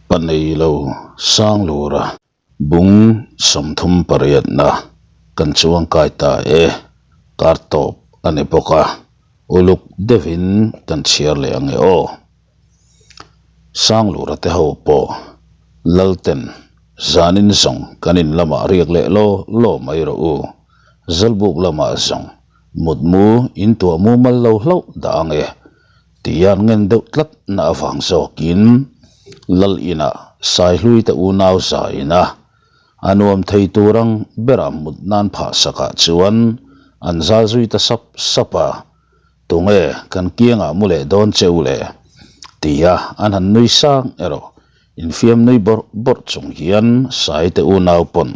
Paneilo Sanglura bung 38na kan chuangkai ta e, kar tawp a ni bawk a, uluk deuhin kan chhiar leh ang e aw. Sanglura te ho pawh Lalten zanin zawng kan in lamah riak leh law law mai rawh u, Zawlbuk lamah zawng mutmu in tuah mumal lo hlauh dah ang e. Tia an ngen deuh tlat na avang zawkin Lal inah Saihluite unau zaina a nuam thei tur ang bera mut nan phah sakah chuan an zal zui ta sap sap a, Tunge kan kiangah mu leh dawn che u le? tia an han nui sang erawh infiam nui bawrh bawrh chung hian Saite unau pawn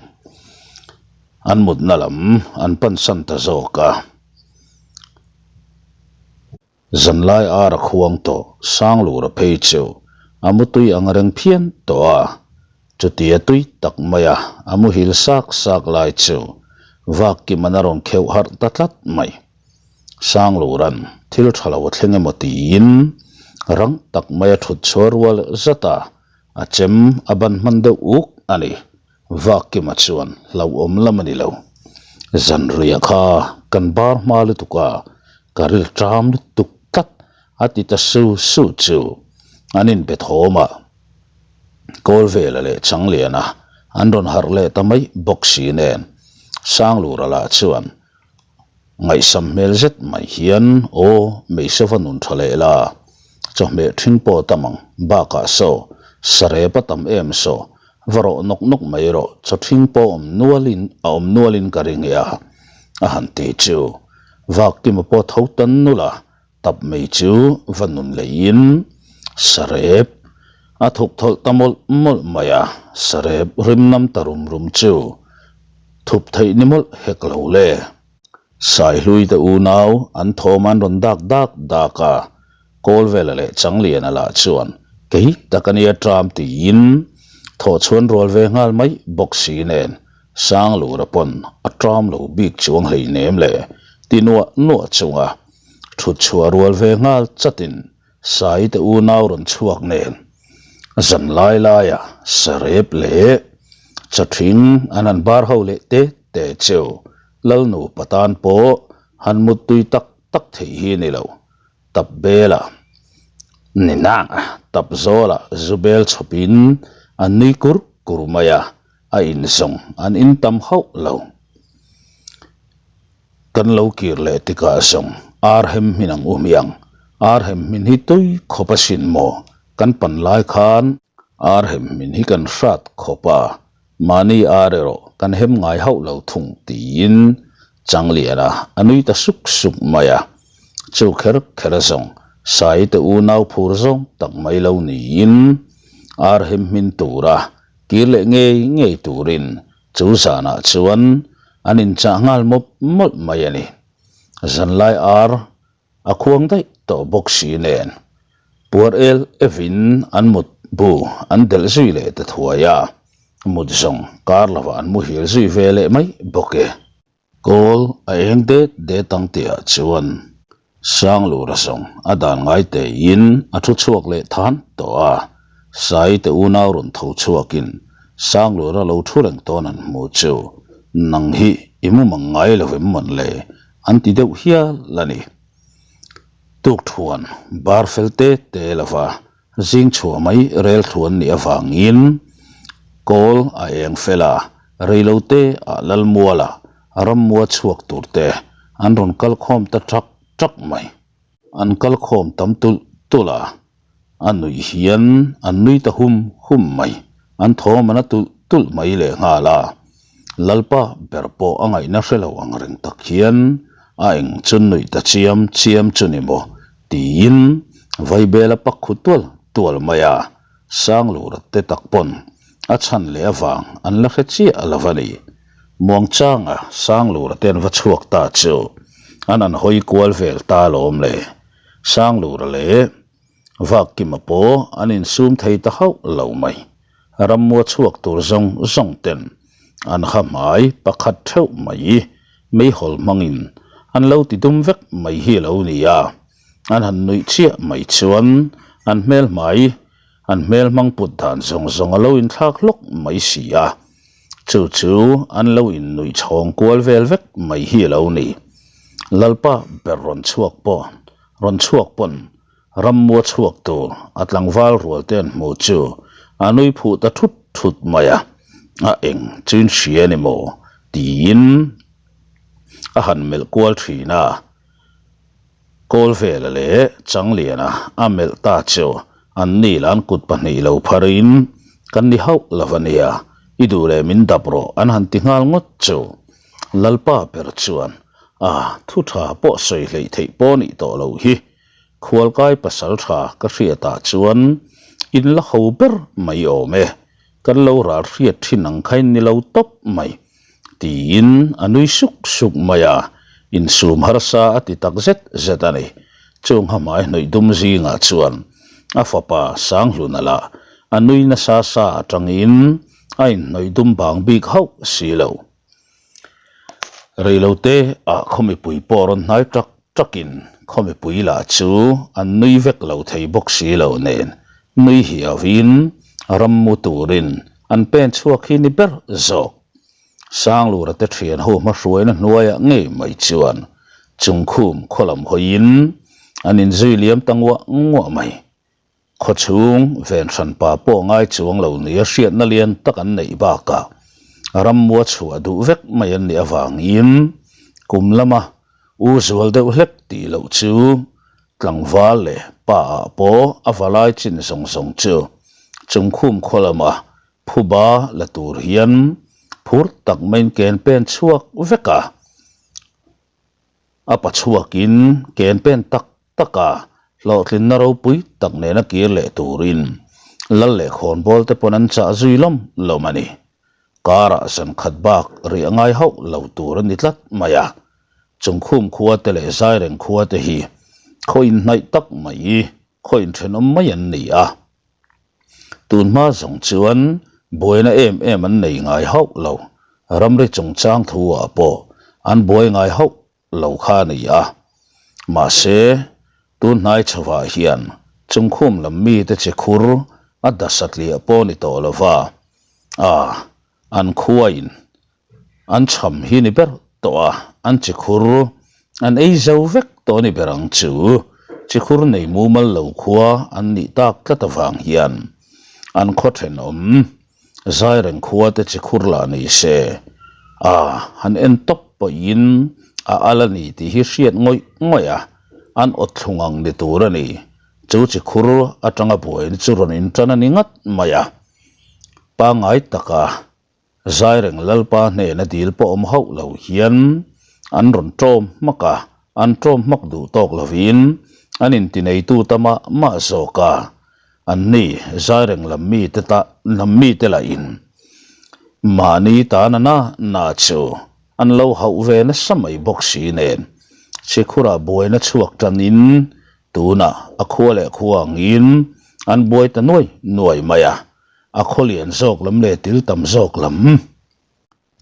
an mutna lam an pansan ta zawk a. Zanlai ar a khuang tawh, Sanglura phei chu a mutui ang reng phian tawh a, chutia tui tak maia a muhil sak sak lai chu Vakkiman a rawn kheuh harh ta tlat mai. Sangluran thil tha lo a thleng emaw tiin rang tak maia thut chhuah rual zat a, a chem a ban hman deuh uk a ni. Vakkima chuan hlauhawm lam a ni lo. Zanriah kha kan bar hma lutuk a, ka ril ṭam lutuk tlat a ti ta su su chu an inbe thawm a. Kawlvela leh Changliana an rawn harh leh ta mai bawk si nen Sanglura lah chuan Ngaihsam hmel zet mai hian aw Meisava nun tha leh la, chawhmeh ṭhing pawh tam ang, bakah saw sarep a tam em saw, va rawh nawk nawk mai rawh, chaw ṭhing pawh awm nualin a awm nualin ka ring e a, a han ti chu. Vakkima pawh tho tan nul a, tap mai chu va nun leiin sarep a thuk thawlh ta mawlh mawlh mai a, sarep rim nam ta rum rum chu thup theih ni mawlh hek lo le. Saihlui te unau an thawm an rawn dak dak dak a, Kawlvela leh Changliana lah chuan kei tak a nia ṭam tiin thawhchhuan rual ve nghal mai bawk si nen Sanglura pawn a ṭam lo bik chuang hleinem le ti nuah nuah chunga Thut chhuah rual ve nghal chatin Saite unau rawn chhuak nen zan lai laia sarep leh chathing an han bar ho leh te te cheu Lalnu patan pawh han muttui tak tak theih hi ni lo. Tap bela ni na tap zawla zu bel chhawpin an nui kur kur mai a, a inzawng an intam hauh lo. Kan lo kir leh tikah zawng ar hem hmin ang u hmiang. Ar hem hmin hi tui khawp asin maw? Kan pan lai khan ar hem hmin hi kan hrat khawp a, mahni ar erawh kan hem ngai hauh lo thung tiin Changliana a nui ta suk suk mai a. Chu kher kher zawng Saite unau phur zawng tak mai lo niin ar hem hmin tura kir leh ngei ngei turin Chu zanah chuan an inchah nghal mawp mawlh mai a ni. Zanlai ar a khuang daih tawh bawk si nen puar el evin an mut bu an delh zui leh ta thuai a, mut zawng kar lovah an muhil zui ve leh mai bawk e. Kawl a eng det det ang tihah chuan Sanglura zawng a dan ngai tein a thu chhuak leh than tawh a, Saite unau rawn tho chhuakin Sanglura lo thu reng tawn an hmu chu nang hi i mu mang ngai lo em mawn le an ti deuh hial a ni. Tukthuan bar fel te te lova Zing chhuah mai rel thu an nih avangin kawl a eng fel a, reilote ah Lalmuala rammua chhuak tur te an rawn kal khawm ta ṭak ṭak mai. An kal khawm tam tulh tulh a, a nuih hian an nui ta hum hum mai, an thawm an a tulh tulh mai lehnghal a. Lalpa ber pawh a ngaihna hre lo ang reng tak hian a eng chu nuih ta chiam chiam chu ni maw tiin Vaibel a pak khu tual tual mai a, Sanglura te tak pawn a chhan leh avang an la hre chiah lo a ni. Muangchanga Sanglura te an va chhuak ta chu an an hawi kual vel ta alawm le. Sanglura leh Vakkima pawh an insum thei ta hauh lo mai. Rammua chhuak tur zawng zawng ten an ha hmai pakhat theuh mai meihawl hmangin an lo ti dum vek mai hi a lo ni a, an han nuih chiah mai chuan an hmel hmai An hmel hmang put dan zawng zawng a lo inthlak hlawk mai si a, chu chu an lo innuih chhawng kual vel vek mai hi a lo ni. Lalpa ber rawn chhuak pawh rawn chhuak pawn Rammua chhuak tur a tlangval rual te an hmu chu a nui phuh ta thut thut mai a, a eng chu in hria ni maw tiin a han melh kual thin a. Kawlvela leh Changliana a melh ta chu an ni lah an kut pahnih lo pharin kan ni hauh lo a nia, i duh leh min dap rawh an han ti nghal ngawt chu. Lalpa ber chuan a thu tha pawh sawi hleih theih pawh nih tawh loh hi Khualkai pasal tha ka hriatah chuan in la ho ber mai awm e, kan lo ral hriat thin ang kha in ni lo tawp mai. Tiin a nui suk suk mai a, insum harsa a ti tak zet zet a ni. Chung hamai hnawih dum zingah chuan a fapa Sanghluna lah a nui nasa sa atangin a inhnawih dum bang bik hauh si lo. Reilote ah khawmipui pawh rawn hnai tak takin khawmipui lah chu an nui vek lo thei bawk si lo nen nui hiauin rammu turin an pen chhuak hi ni ber zawk. Sanglura te thian ho hmahruaina hnuaiah ngei mai chuan Chungkhum khaw lam hawiin an inzui liam ta nguah nguah mai. Khaw chhung ven hran pa pawh ngai chuang lo nia hriatna lian tak an neih bakah rammua chhuah duh vek mai an nih avangin kum lama u zual deuh hlek tih loh chu tlangval leh pa ah pawh a valai chin zawng zawng chu Chungkhum khaw lama phuba la tur hian phur tak maiin ken pen chhuak vek a, a pa chhuakin ken pen tak tak a, hlawhtlinna ropui tak nena kir leh turin lal leh khawnbawl te pawn an chah zui lawm lawm a ni. Karah zan khat bak riah ngai hauh lo tur a ni tlat mai a, Chungkhum khua te leh Zaireng khua te hi khaw inhnaih tak mai, khaw inthenawm mai an ni a. Tunhma zawng chuan buaina em em an nei ngai hauh lo, ramri chungchang thu ah pawh an buai ngai hauh lo kha a ni a. Mahse, tun hnai chhovah hian chungkhum lam mite chi khur a da satliah pawh ni tawh lo va, a, an khuain an chham hi ni ber tawh a, an chi khur an ei zo vek tawh ni ber ang chu. Chi khur nei mumal lo khua an nih tak tlat avang hian an khaw thenawm Zaireng khua te chi khur lah ni se, a han en tawp pawhin a al a ni tih hi hriat ngawih ngawih a, an awt thlung ang ni tur a ni. Chu chi khur atanga buaina chu rawn intan a ni ngat mai a. Pangngai taka Zaireng Lalpa hnena dil pawh awm hauh lo hian an rawn ṭawm hmak a, an ṭawm hmak duh tawk lovin an intineitu ta mah mah zawk a. An ni, Zaireng lam mite ta lam mite lahin mahni tana na na chu an lo hauh ve nasa mai bawk si nen Chikhura buaina chhuak tanin tunah a khua leh khua angin an buai ta nuai nuai mai a, a khaw lian zawk lam leh til tam zawk lam.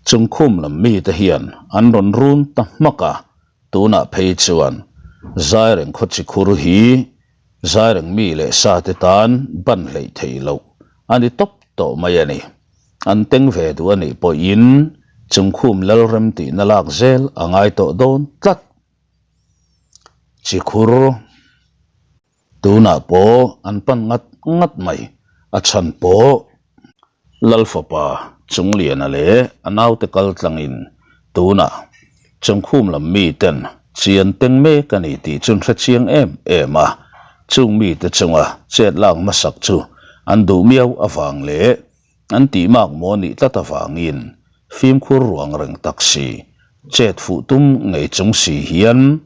Chungkhum lam mite hian an rawn run ta hmak a, tunah phei chuan Zaireng khaw chikhur hi Zaireng mi leh sate tan ban hleih theih loh a ni tawp tawh mai a ni. An teng ve duh a nih pawhin Chungkhum Lalrem tihna lak zel a ngai tawh dawn tlat. Chikhur. Tunah pawh an pan ngat ngat mai, a chhan pawh Lalfapa Chungliana leh a naute kal tlangin tunah Chungkhum lam miten chian teng mek a ni tih chu an hre chiang em em a, chung mite chunga chet lak hmasak chu an duh miau avang leh An tih mak maw nih tlat avangin fimkhur ruang reng tak si, chet fuh tum ngei chung si hian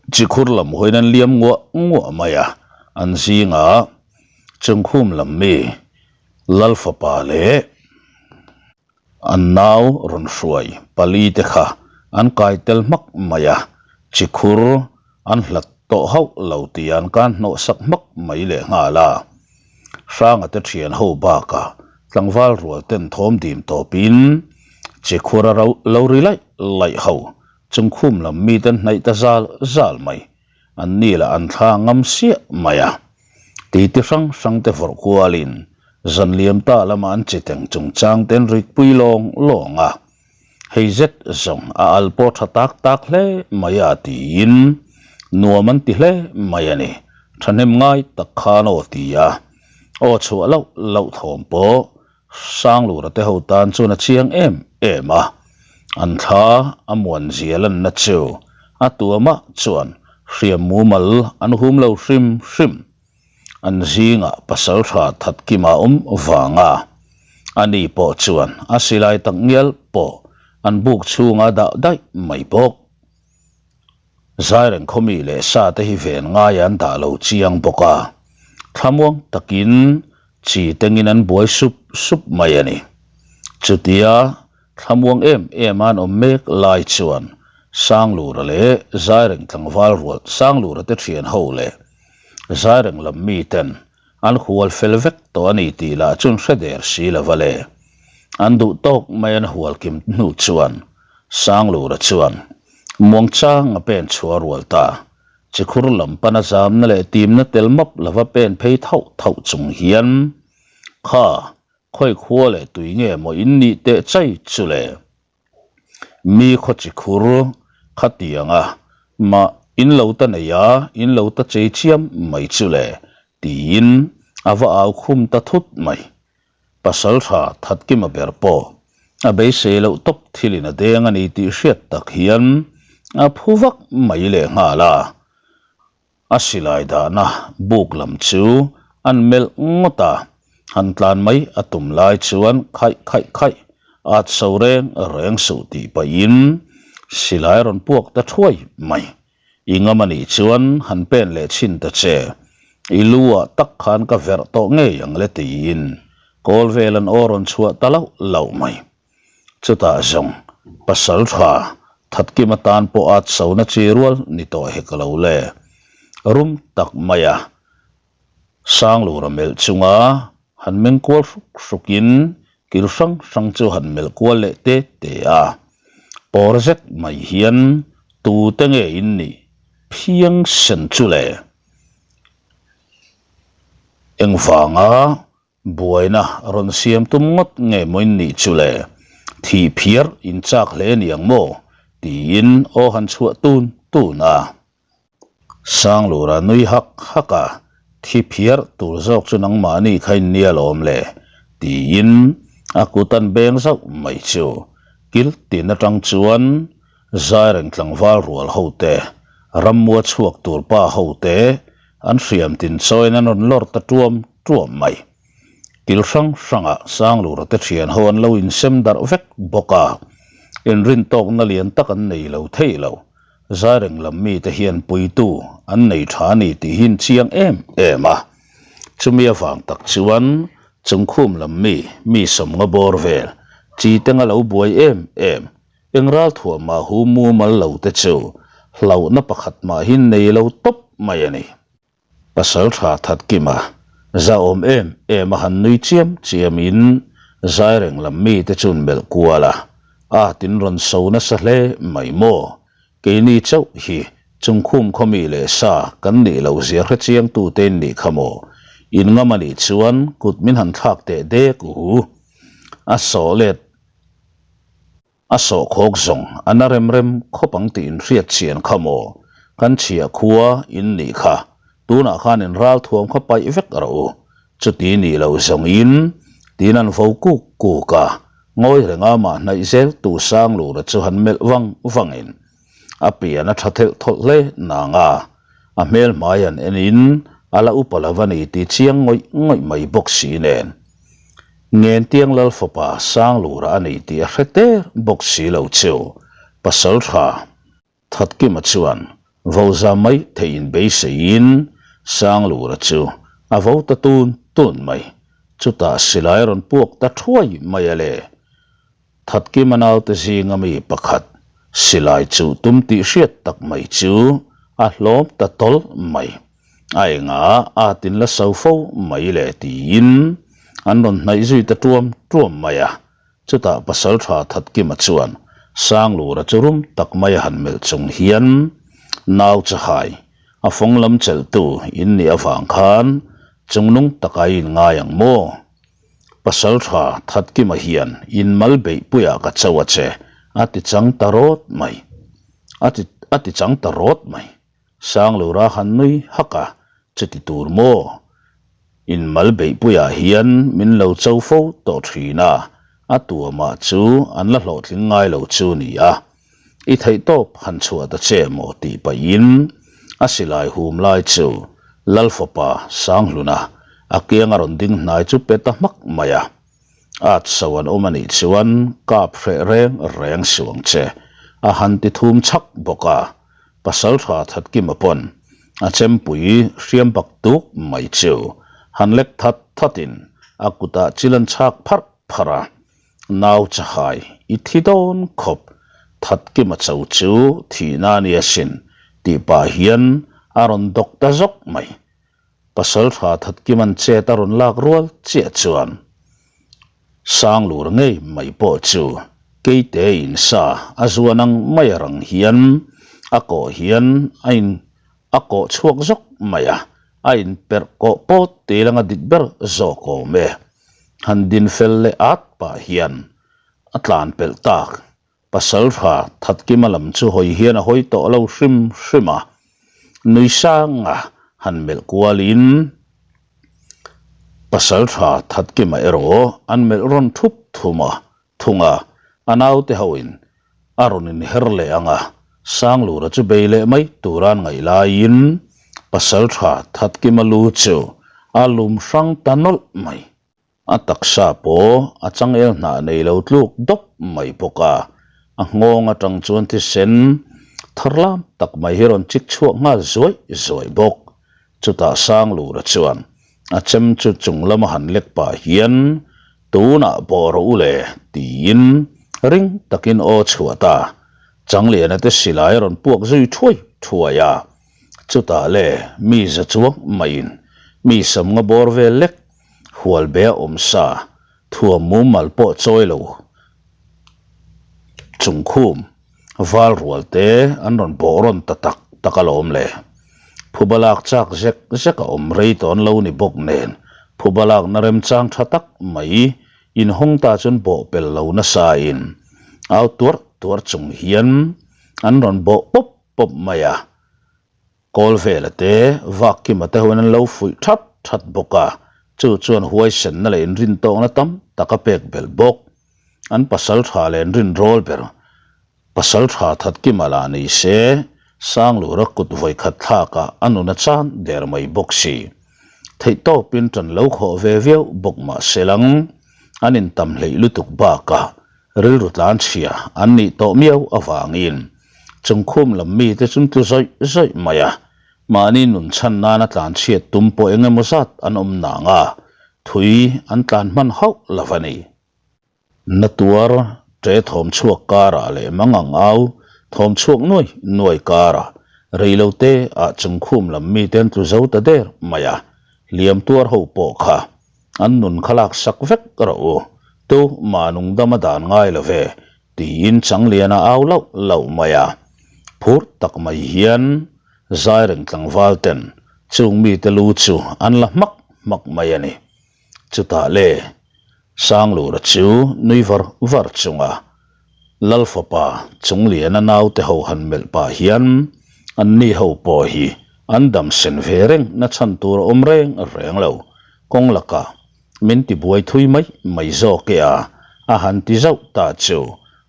chikhur lam hawiin an liam nguah nguah mai a, an zingah Chungkhum lam mi Lalfapa leh an nau rawn hruai pali te kha an kai tel hmak mai a, chikhur an hlat tawh hauh lo tih an kan hnawh sak hmak mai leh nghal a. Hranga te thian ho bakah tlangval rual ten thawm dim tawpin chikhur a lo ri laih laih ho chungkhum lam miten hnaih ta zal zal mai. An ni lah an thla ngam siah mai a. Titi hrang hrang te vawrh kualin zan liam ta lama an chi teng chungchang te an rikpui lawng lawng a. Hei zet zawng a al pawh tha tak tak hle mai a tiin nuam an ti hle mai a ni. Thahnem ngai tak khan aw ti a, aw chhuah loh loh thawm pawh Sanglura te ho tan chuan a chiang em em a, an thla a muan zia lanna chu a tuamah chuan hriam mumal an hum lo hrim hrim. An zingah pasaltha Thatkima awm vanga a ni pawh chuan a silai tak ngial pawh an buk chhunga dah daih mai bawk. Zaireng khawmi leh sa te hi ven ngai an dah lo chiang bawk a, thlamuang takin chi tengin an buai sup sup mai a ni. Chutia thlamuang em em an awm mek lai chuan Sanglura leh Zaireng tlangval rual Sanglura te thian ho leh Zaireng lam mi ten an hual fel vek tawh a ni tih lah chu an hre der si lo va le. An duh tawk mai an hual kim hnu chuan Sanglura chuan muangchang a pen chhuah rual ta. Chikhur lam pana zamna leh timna tel map lova pen phei thauh thauh chung hian, Kha, khawi khua leh tui nge maw in nih teh chai chu le? Mi khaw chikhur khatianga mah in lo ta nei a, in lo ta chei chiam mai chu le, tiin a va au khum ta thut mai. Pasaltha Thatkima ber pawh a beisei loh tawp thilin a deng a ni tih hriat tak hian a phu vak mai leh nghal a. A silai dahna buk lam chu an melh ngawt a, han tlan mai a tum lai chuan khaih khaih khaih at so reng reng suh tih pahin silai rawn puak ta thuai mai. I ngam a nih chuan han pen leh chhin ta che, i lu ah tak khan ka verh tawh ngei ang le tiin kawl vel an aw rawn chhuah ta lauh lauh mai. Chutah zawng pasal tha Thatkim atan pawh at sona chi rual ni tawh hek lo le. Rum tak maia Sanglura melh chunga han meng kual hruk hrukin kil hrang hrang chu han melh kual leh te te a. Pawr zet mai hian tute nge in nih phiang sen chu le? Engvanga Buaina rawn siam tum ngawt nge maw in nih chu le? Thih phiar in chak hle niang maw? tiin aw han chhuah tun tun a. Sanglura nui hak hak a, Thi phiar tur zawk chu nangmahni kha in nia lawm le? tiin a kut an beng zauh mai chu. Kil tin atang chuan Zaireng tlangval rual ho te, rammua chhuak tur pa ho te an hriam tin chawiin an rawn lawr ta tuam tuam mai. Kil hrang hrangah Sanglura te thian ho an lo insem darh vek bawk a, inrintawkna lian tak an nei lo thei lo. Zaireng lam mite hian puitu an nei tha a ni tih hi an chiang em em a. Chumi avang tak chuan Chungkhum lam mi, mi sawmnga bawr vel, chi tenga lo buai em em, Eng ral thuah mah hu mumal lo te chu hlauhna pakhat mah hi nei lo tawp mai a ni. Pasal tha Thatkima zahawm em em a han nui chiam chiam in Zaireng lam mi te chuan melh kual a, a tin rawn so nasa hle mai maw? Keini chauh hi Chungkhum khaw mi leh sa kan nih loh zia hre chiang tu te in nih kha maw? In ngam a nih chuan kut min han thlak teh dek u. A sawh let A sawhkhawk zawng a na rem rem khawp ang tih inhriat chian kha maw? Kan chhiah khua in nih kha. Tunah khan in ralthuam kha paih vek rawh u. Chuti nih loh zawngin tiin an vo kuk kuk a, ngawi renga mah hnaih zel tu Sanglura chu han melh vang vangin a pian a tha thelh thawlh hle nang a, a hmel hmai an enin a la upa lo a ni tih chiang ngawih ngawih mai bawk si nen. Ngentiang Lal fapa Sanglura a ni tih a hre ter bawk si lo chu pasal tha Thatkima chuan vo za mai theihin beiseiin Sanglura chu a vo ta tun tun mai. Chutah silai rawn puak ta thuai mai a le. Thatkima naute zinga mi pakhat silai chuh tum tih hriat tak mai chu a hlawm ta tawlh mai. A engah a tin la so fo mai le tiin an rawn hnaih zui ta tuam tuam mai a. Chutah Pasaltha Thatkima chuan Sanglura chu rum tak mai a han melh chung hian nau chahai a fawng lam chelhtu in nih avang khan. Chungnung taka i inngai ang maw? Pasaltha Thatkima hian inmal beihpuiah ka cho a che, a ti chang ta rawt mai. A ti a ti chang ta rawt mai. Sanglura han nui hak a, chuti tur maw? Inmal beihpuiah hian min lo cho fo tawh thin a, a tuamah chu an la hlawhtling ngai lo chu ni a. I theihtawp han chhuah ta che maw tih pahin a silai hum lai chu Lal fapa Sanghluna a kiang a rawn ding hnai chu pe ta hmak mai a. At so an awm a nih chuan kap hreh reng reng suh ang che a han ti thum chhak bawk a. Pasaltha Thatkima pawn a chempui hriam bak tuk mai chu han lek that thatin a kutah chil an chhak pharh pharh a. Nau chahai i thi dawn khawp, Thatkima cho chu thihna a ni asin tih pah hian a rawn dawk ta zawk mai. Pasaltha Thatkima'n chet a rawn lak rual chiah chuan Sanglur ngei mai pawh chu keite insa a zuan ang mai a rang hian a kawh hian a in a kawh chhuak zawk mai a, a inperh kawh pawt tih langa dik ber zawk awm e. Han din fel leh at pah hian a tlan pelh tak. Pasaltha Thatkima lam chu hawi hian a hawi tawh lo hrim hrim a, nui sanga han melh kualin Pasaltha Thatkima erawh an melh rawn thup thum a, thung a, a naute hoin a rawn inher leh ang a, Sanglura chu bei leh mai tura an ngaih laiin Pasaltha Thatkima lu chu a lum hrang ta nawlh mai. A taksa pawh a changel hnah nei lo tluk dawp mai bawk a, a nghawng atang chuan thisen thar lam tak mai hi rawn chik chhuak nghal zuai zuai bawk. Chutah Sanglura chuan a chem chu chung lama han lek pah hian Tunah bawh rawh u le tiin ring takin aw chhuah ta. Changliana te silai a rawn puak zui thuai thuai a. Chutah le mi za chuang maiin mi samnga bawr vel lek hual be a awm sa thuam mumal pawh chawi lo chungkhum. Val rual te an rawn bawh rawn ta tak tak alawm le. Phuba lak chak zek zek a awm rei tawh an lo ni bawk nen phuba lakna remchang tha tak mai inhawng ta chuan bawh pel lo nasa in au tuarh tuarh chung hian an rawn bawh pawp pawp mai a. Kawl vela te, Vakkima te hoin an lo fuih that that bawk a, chu chuan huaisenna leh inrintawkna tam tak a pek belh bawk. An pasal tha leh inrin rawl ber, pasal tha Thatkima lah ni se, Sanglura kut vawikhat thlakah a nun a chan der mai bawk si. Theihtawpin ṭan lo khawh ve viau bawk mah se lang, an intam hleih lutuk bakah rilru tlanchhia an nih tawh miau avangin Chungkhum lam mite chu tlu zawih zawih mai a, mahni nun chhan nana tlan chhiat tum pawh eng emaw zat an awm nang a, thui an tlan hman hauh lo a ni. Na tuar ṭe thawm chhuak karah leh mangang au thawm chhuak nuai nuai karah reilote ah chungkhum lam mite an tlu zo ta der mai a, hliam tuar ho pawh kha an nun kha lak sak vek rawh u, tu mah nungdam a dan ngai lo ve Tiin Changlian a au lauh lauh mai a, phur tak mai hian Zaireng tlangval ten chung mite lu chu an la hmak hmak mai a ni. Chutah le Sanglura chu nui var var chunga Lal fapa Chungliana naute ho han melh pah hian anni ho pawh hi an dam sen ve reng na chhan tur a awm reng reng lo, kawng lakah Min ti buai thui mai mai zawk e a, a han ti zauh ta chu.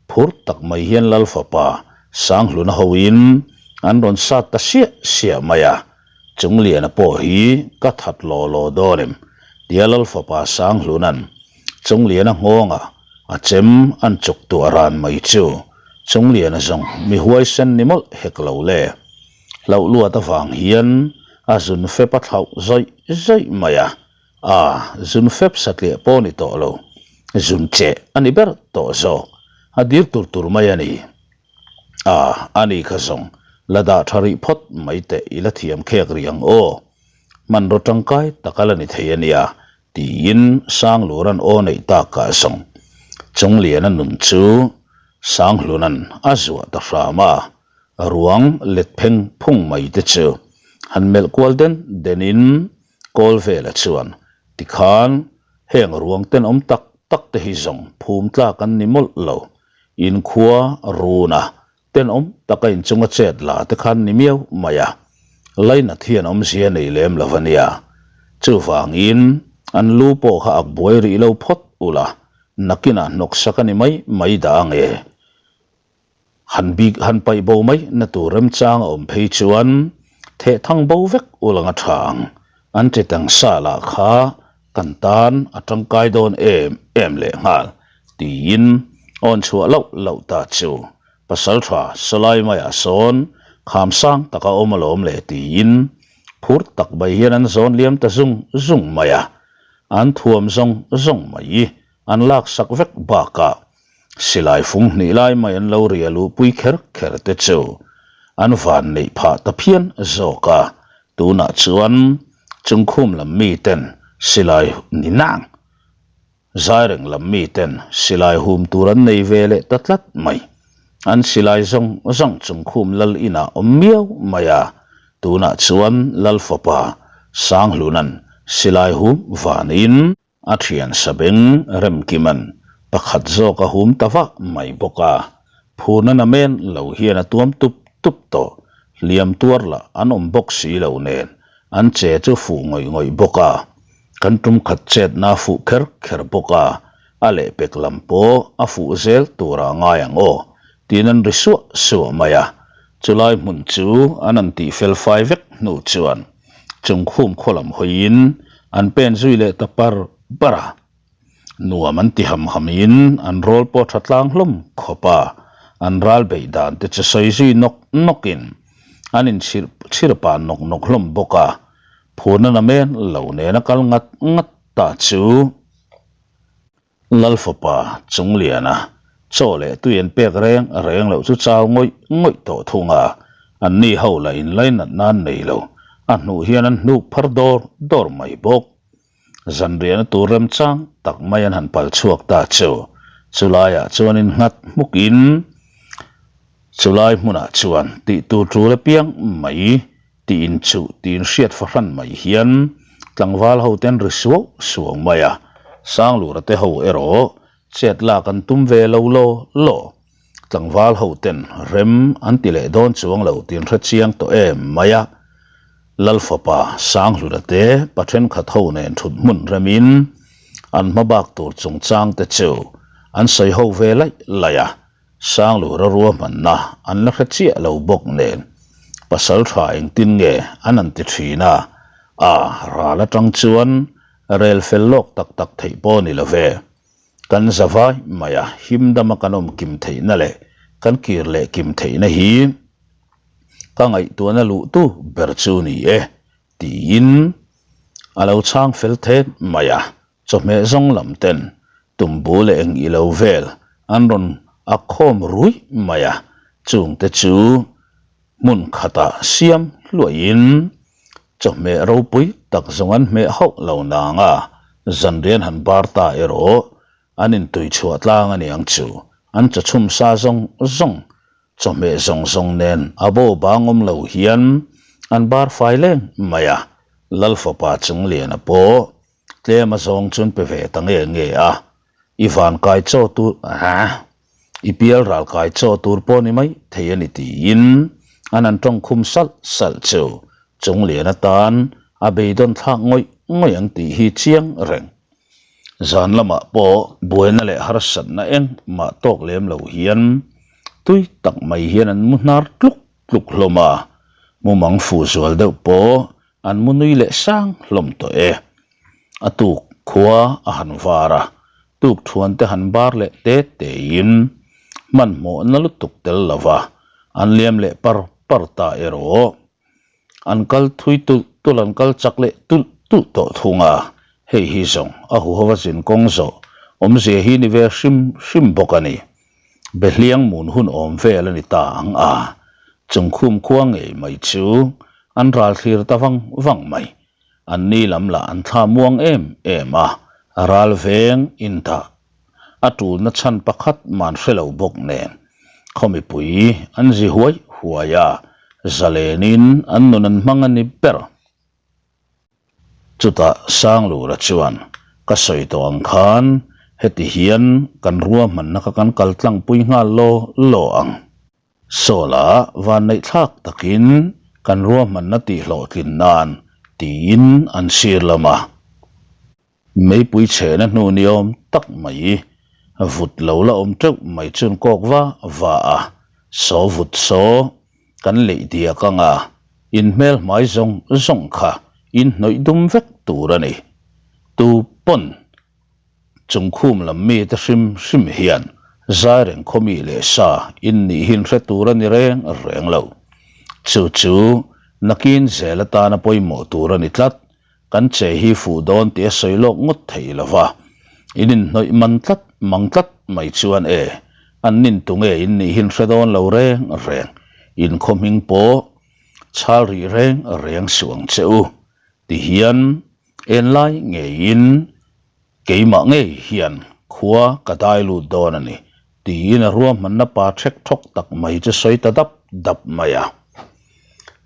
Phur tak mai hian Lal fapa Sanghluna hoin an rawn sat ta siah siah mai a. Chungliana pawh hi ka that law law dawn em? tia Lal fapa Sanghluna'n Chungliana nghawngah a chem an chuk tuah ran mai chu Chungliana zawng mi huaisen ni mawlh hek lo le. Hlauh luat avang hian a zun fep a thlauh zawih zawih mai a. A, zun fep satliah pawh ni tawh lo, zun cheh a ni ber tawh zawk, a dir tur tur mai a ni. A, a ni kha zawng, la dah tha rih phawt mai teh i la thiam khek rih ang aw. Hmanraw tangkai tak a la ni thei a nia, tiin Sangluran aw neih takah zawng Chungliana nun chu Sanghlunan a zuah ta hram a, ruang let pheng phung mai te chu han melh kual den denin. Kawlvela chuan, Tikhan, heng ruang tenawm tak tak te hi zawng phum tlak an ni mawlh lo. Inkhua runa tenawm taka inchunga chet la te khan ni miau mai a, lainat hian awmzia nei lem lo a nia. Chuvangin, an lu pawh kha ak buai rih lo phawt ula, nakinah hnawksak a ni mai mai dah ang e. Han bik han paih bo mai na tur remchang a awm phei chuan theh thang bo vek ulang a tha ang. An ti tang sa lah kha kan tan a tangkai dawn em em leh nghal tiin awn chhuah loh loh ta chu Pasaltha Sawlai maiah sawn kham sang tak a awm alawm le tiin phur tak mai hian an zawn liam ta zung zung mai a, an thuam zawng zawng mai an laksak vek bakah Silai fung hnih lai mai an lo ria luhpui kher kher te chu an van neih phah ta phian zawk a, tunah chuan chungkhum lam mi ten silai ni nang Zaireng lam mi ten silai hum tur an nei ve leh ta tlat mai. An silai zawng zawng chungkhum lal inah awm miau mai a, tunah chuan lal fapa Sanghluna'n silai hum vanin, A thian Sabeng Remkima'n pakhat zawk a hum ta vak mai bawk a, phurna namen lo hian a tuam tup tup tawh, hliam tuar lah an awm bawk si lo nen an che chu fuh ngawih ngawih bawk a, kan tum khat chetna a fuh kher kher bawk a, a lehpek lam pawh a fuh zel turah ngai ang aw tiin an ri suah suah mai a, chulai hmun chu an an tihfel fai vek hnu chuan. Chungkhum khaw lam hawiin an pen zui leh ta par par a, nuam an ti ham hamin an rawl pawh tha tlang hlawm khawp a, an ral beih dan te chu sawi zui nawk nawkin an inchhir chhir pah nawk nawk hlawm bawk a, phurna namen lo nena kal ngat ngat ta chu. Lal fapa Chungliana chaw leh tui an pek reng reng loh chu chau ngawih ngawih tawh thung a, anni ho lah inlainat nan nei lo, a hnuh hian an hnuk phar dawr dawr mai bawk. Zanriahna tur remchang tak mai an han pal chhuak ta chu, chulaiah chuan innghat hmukin chulai hmunah chuan tih tur tul apiang mai Tiin chuh tiin hriat fahran mai hian tlangval ho ten ri suau suau mai a, Sanglura te ho erawh chet lak an tum ve lo law law. Tlangval ho ten rem an ti leh dawn chuang lo tiin hre chiang tawh em mai a, Lal fapa Sanghlura te pa thenkhat ho nen thut hmun remin an hma bak tur chungchang te chu an sawi ho ve laih laih a. Sanglura ruahmanna an la hre chiah lo bawk nen pasal tha engtin nge an an ti thin a, a ral atang chuan rel fel lawk tak tak theih pawh ni lo ve. Kan za vai mai a, him dama kan awm kim theihna leh kan kir leh kim theihna hi ka ngaihtuahna luhtu ber chu ni e tiin a lo chhang fel thet mai a. Chawhmeh zawng lam ten tumbu leh eng i lo vel an rawn ak khawm ruih mai a, chungte chu hmun khatah siam hluahin chawhmeh ropui tak zawng an hmeh hauh lo nang a, zanrian han bar ta erawh an intui chhuah tlang a niang chu, an chawchhum sa zawng zawng chawhmeh zawng zawng nen a bo bang awm lo hian an bar fai leng mai a, Lal fapa Chungliana pawh Tlem a zawng chuan pe ve ta nge nge a, i van kai chaw tur a, i pial ral kai chaw tur pawh ni mai thei a ni tiin an han tawng khum salh salh chu Chunglian atan a beidawn thlak ngawih ngawih ang tih hi chiang reng. Zan lamah pawh buaina leh harsatna engmah tawk lem lo hian tui tak mai hian an mu hnar tluk tluk hlawm a, mumang fuh zual deuh pawh an mu nui leh sang hlawm tawh e. A tuk khua a han var a, tuk thuan te han bar leh te tein hmanhmawhna lutuk tel lo va, an liam leh par par ta erawh. An kal thui tulh tulh an kal chak leh tulh tulh tawh thung a, hei hi zawng a huhova zin kawng zawh awmzia hi ni ve hrim hrim bawk a ni. Behliang mun hun awm vel a ni ta ang a, chungkhum khua ngei mai chu an ral thlir ta vang vang mai. An ni lam lah an thla muang em em a, ral veng indah a tulna chhan pakhat man hre lo bawk nen khaw mipui an zi huai huai a, zalenin an nun an hmang a ni ber. Chutah Sanglura chuan, Ka sawi tawh ang khan heti hian kan ruahmanna kha kan kal tlangpui nghal law law ang. Sawla vanneih thlak takin kan ruahmanna tihhlawhtlin nan tiin an sir lam a. Meipui chhehna hnu ni awm tak mai, vut lo la awm teuh mai chuan kawk va va a, saw vut saw kan leih diak ang a, in hmel hmai zawng zawng kha in hnawih dum vek tur a ni. Tu pawn chungkhum lam mite hrim hrim hian zai reng khaw mi leh sa in nih hin hre tur a ni reng reng lo. Chu chu nakin zel atana pawimawh tur a ni tlat. Kan che hi fuh dawn tih a sawi lawk ngawt thei lo va, in inhnawih man tlat mang tlat mai chuan e, an nin tunge in nih hin hre dawn lo reng reng, in khaw hming pawh chhal rih reng reng suh ang che u, ti hian enlai ngeiin Keimah ngei hian khua ka dai lut dawn a ni, tiin a ruahmanna pa ṭhek ṭhawk tak mai chu sawi ta dap dap mai a.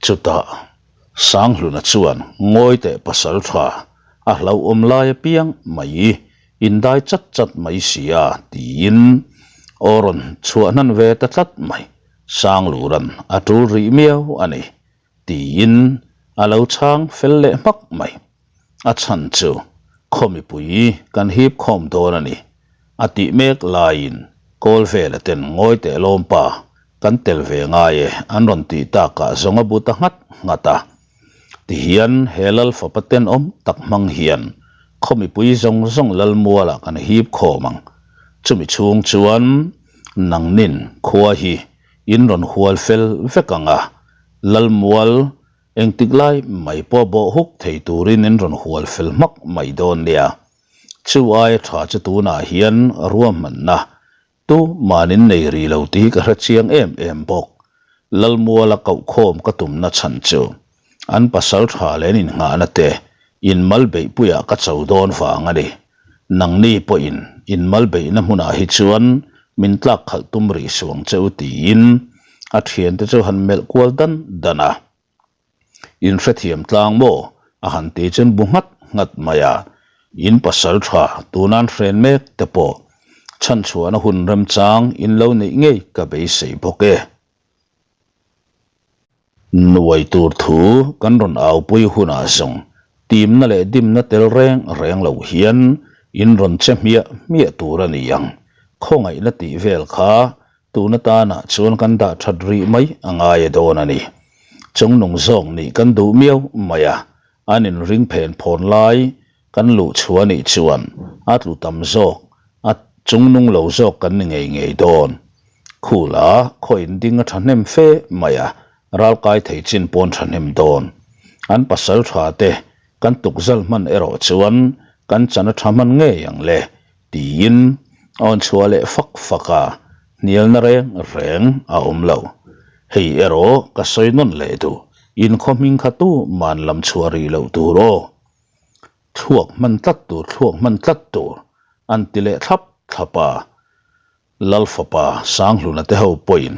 Chutah Sanghluna chuan ngawi teh pasal ṭha, a hlauhawm lai apiang mai indai chat chat mai si a, tiin aw rawn chhuah hnan ve ta tlat mai. Sangluran a ṭul rih miau a ni, tiin a lo chhang fel leh hmak mai. A chhan chu khaw mipui kan hip khawm dawn a ni, a tih mek laiin kawl vela ten ngawi teh lawm pa kan tel ve ngai e an rawn tih takah zawng a bu ta nghat nghat a. Tihian he lal fapa tenawm tak hmang hian khaw mipui zawng zawng lal mualah kan hip khawm ang. Chumi chhung chuan nangnin khua hi in rawn hual fel vek ang a, lal mual Engtik lai mai pawh bawh huk thei turin in rawn hual fel hmak mai dawn nia. Chu aia tha chu tunah hian ruahmanna tu manin nei rih lo tih ka hre chiang em em bawk. Lalmuala kohkhawm ka tumna chhan chu an pasal tha leh an innghahna te inmal beihpuiah ka cho dawn vang a ni. Nangni pawhin inmal beihna hmunah hi chuan min tlak khalh tum rih suh ang che u tiin a thiante chu han melh kual dan dan a. In hrethiam tlang maw? a han ti chuan bu nghat nghat mai a. In pasal tha tunan hren mek te pawh chhanchhuahna hun remchang in lo neih ngei ka beisei bawk e. Nuai tur thu kan rawn aupui hunah zawng timna leh dimna tel reng reng lo hian in rawn che hmiah hmiah tur a ni ang. Khawngaihna tih vel kha tun atanah chuan kan dah that rih mai a ngai a dawn a ni. Chungnung zawk nih kan duh miau mai a, an inring phen phawn lai Kan luh chhuah nih chuan a tlu tam zawk, a chungnung lo zawk kan ni ngei ngei dawn. Khula khaw inding a thahnem fe mai a, ralkai thei chin pawn thahnem dawn. An pasal tha te kan tukzal hman erawh chuan kan chan a tha hman ngei ang le, tiin a awn chhuah leh fak fak a, hnialna reng reng a awm lo. Hei erawh ka sawi nawn leh duh, inkhaw hming kha tu man lam chhuah rih loh tur aw. Thluak hman tlat tur, thluak hman tlat tur, an ti leh thlap thlap a. Lal fapa Sanghluna te ho pawhin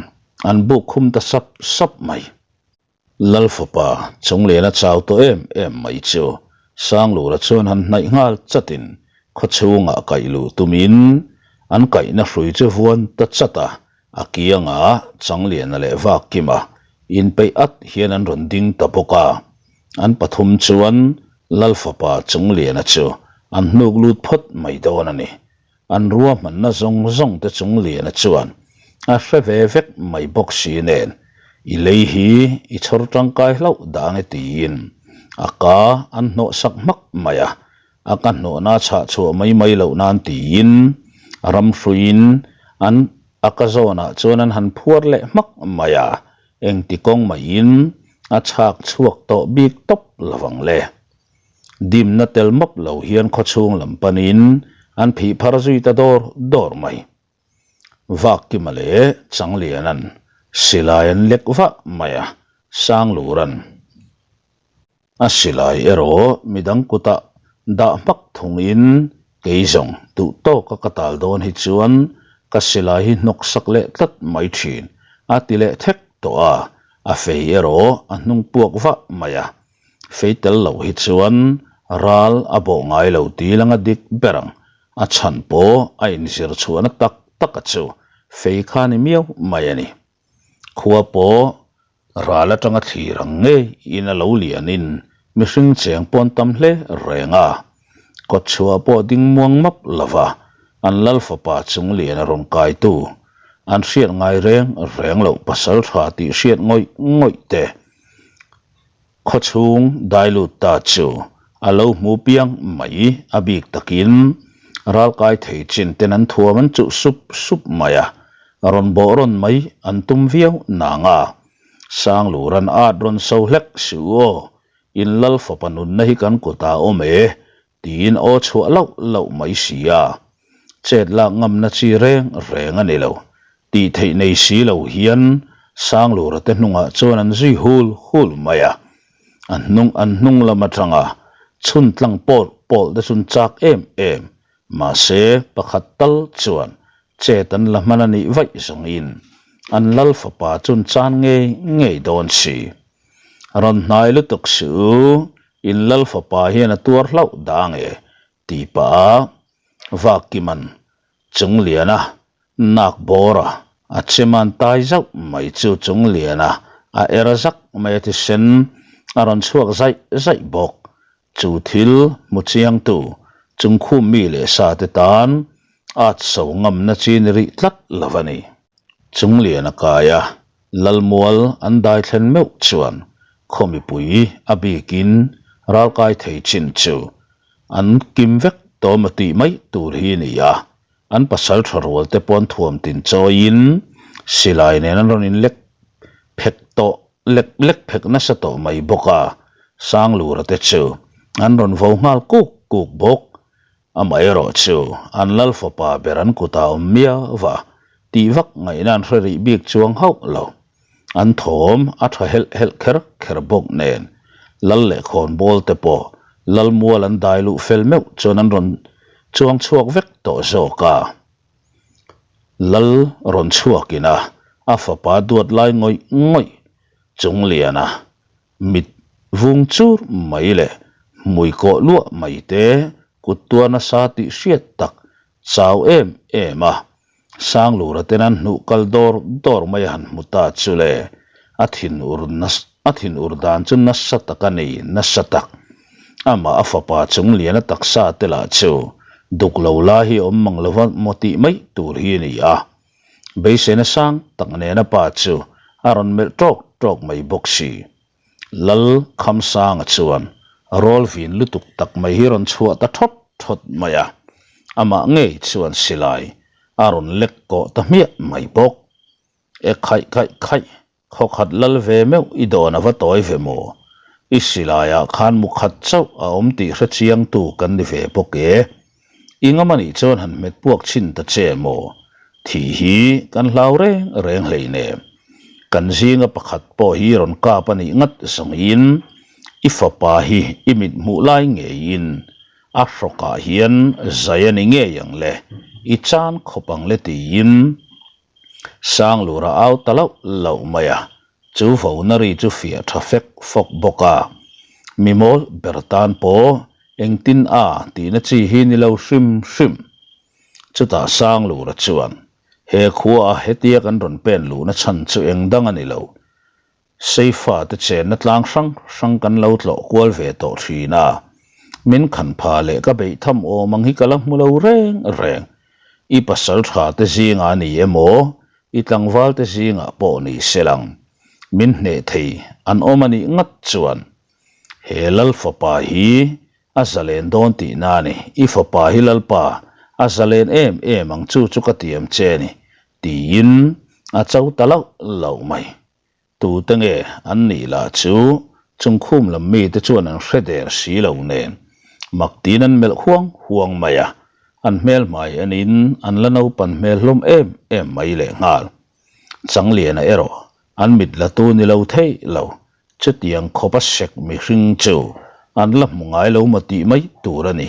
an buk khum ta sap sap mai. Lal fapa Chungliana chau tawh em em mai chu Sanglura chuan han hnaih nghal chatin khawchhungah kaih luh tumin an kaihna hrui chu vuan ta chat a, a kiangah Changliana leh Vakkima inpeih at hian an rawn ding ta bawk a. An pathum chuan Lal fapa Chungliana chu an hnuk lut phawt mai dawn a ni. An ruahmanna zawng zawng te Chungliana chuan a hre ve vek mai bawk si nen, I lei hi i chhawr tangkai hlauh dang e tiin a ka an hnawh sak hmak mai a, a ka hnawhna chhah chhuah mai mai loh nan tiin ram hruiin an a ka zawnah chuan an han phuar leh hmak mai a, Engti kawng maiin a chhak chhuak tawh bik tawp lovang le. Dimna tel mawp lo hian khawchhung lam panin an phih phar zui ta dawr dawr mai. Vakkima leh Changliana'n silai an lek vah mai a, Sanglura'n. A silai erawh midang kutah dah hmak thungin kei zawng duh tawka ka tal dawn hi chuan ka silai hi hnawk sak leh tlat mai thin a ti leh thek tawh a, a fei erawh a hnung puak vah mai a, fei tel loh hi chuan Ral a bawh ngai lo ti langa dik ber ang. A chhan pawh a inzir chhuahna tak taka chu fei kha ni miau mai a ni. Khua pawh ral atanga thlir ang ngei in a lo lianin mihring cheng pawn tam hle reng a. Kawtchhuah pawh ding muang map lova an lal fapa chung lian a rawn kaitu an hriat ngai reng reng loh pasal tha tih hriat ngawih ngawih te Khawchhung dai lut ta chu a lo hmu piang mai, a bik takin ralkai thei chin ten an thuam an chuh sup sup mai a, rawn bawh rawn mai an tum viau nang a, Sangluran at rawn so hlek suh aw, in lal fapa nunna hi kan kutah awm e Tiin aw chhuah lauh lauh mai si a, chet lak ngamna chi reng reng a ni lo. Tih theih nei si lo hian Sanglura te hnungah chuan an zui hul hul mai a. A hnung an hnung lam atanga chhun tlang pawlh pawlh te chun chak em em, mahse pakhat tal chuan chet an la hman a nih vaih zawngin an lal fapa chun chan ngei ngei dawn si. Rawn hnai lutuk suh u, in lal fapa hian a tuar hlauh dah nge tih pah a Vakkiman Chungliana nak bawra a cheman tai zauh mai chu Chungliana a er zak mai a thisen a rawn chhuak zaih zaih bawk. Chu thil hmu chiangtu chungkhum mi leh sa te tan at so ngamna chi ni rih tlat lo a ni. Chunglian a kai a, Lalmual an dai thlen meuh chuan khaw mipui a bikin ralkai thei chin chu an kim vek tawm a tih mai tur hi a ni a, an pasal tha rual te pawn thuam tin chawiin silai nen an rawn inlek phek tawh lek lek phek nasa tawh mai bawk a, Sanglura te chu an rawn vo nghal kuk kuk bawk. Amaherawhchu, an lal fapa ber an kutah awm miau va, tih vak ngaihna an hre rih bik chuang hauh lo. An thawm a tha helh helh kher kher bawk nen, lal leh khawnbawl te pawh lal mual an dai luh fel meuh chuan an rawn chuang chhuak vek tawh zawk a. Lal rawn chhuakin a, a fapa duat lai ngawih ngawih Chungliana Mit vung chur mai leh hmui kawh luah mai te kut tuar nasa tih hriat tak chau em em a, Sanglura ten an hnuh kal dawr dawr mai a han hmu ta chu le, a thin ur a thin ur dan chu nasa tak a ni, nasa tak. Amah a fapa chung lian a taksa te lah chu duk lo lai hi awm mang lova maw tih mai tur hi a ni a. Beiseina sang tak nena pa chu a rawn melh tawk tawk mai bawk si. Lal Khamsanga chuan rawl vin lutuk tak mai hi rawn chhuah ta thawt thawt mai a, amah ngei chuan silai a rawn lek kawh ta hmiah mai bawk. E khaih khaih khaih Khawkhat lal ve meuh i dawn a va tawi ve maw? I silaiah khan mu khat chauh a awm tih hre chiangtu kan ni ve bawk e. I ngam anih chuan han hmet puak chhin ta che maw? Thih hi kan hlau reng reng hleinem. Kan zinga pakhat pawh hi rawn kap anih ngat zawngin i fapa hi i mit hmuh lai ngeiin a hrawkah hian zai a ni ngei ang le, i chan khawp ang le tiin Sanglura au ta loh loh mai a, chu vona ri chu fiah tha fek fawk bawk a. Mi mawl ber tan pawh engtin a tihna chi hi ni lo hrim hrim. Chutah Sanglura chuan, He khua a hetia kan rawn pen luhna chhan chu eng dang a ni lo. Seifa te chenna tlang hrang hrang kan lo tlawh kual ve tawh thin a, min khan pha leh ka beih tham awm ang hi ka la hmu lo reng reng. I pasal tha te zingah a ni emaw, i tlangval te zingah pawh ni se lang. Min hneh thei an awm a nih ngat chuan he lal fapa hi a zalen dawn tihna a ni. I fapa hi lalpa a zalen em em ang chu chu ka tiam che a ni tiin a cho ta lauh lauh mai. Tute nge an nih lah chu chungkhum lam mite chuan an hre der si lo nen mak tiin an melh huang huang mai a, an hmel hmai enin an la naupan hmel hlawm em em mai lehnghal. Changliana erawh an mit la tu ni lo thei lo, chutiang khawpa sek mihring chu an la hmu ngai lo maw tih mai tur a ni.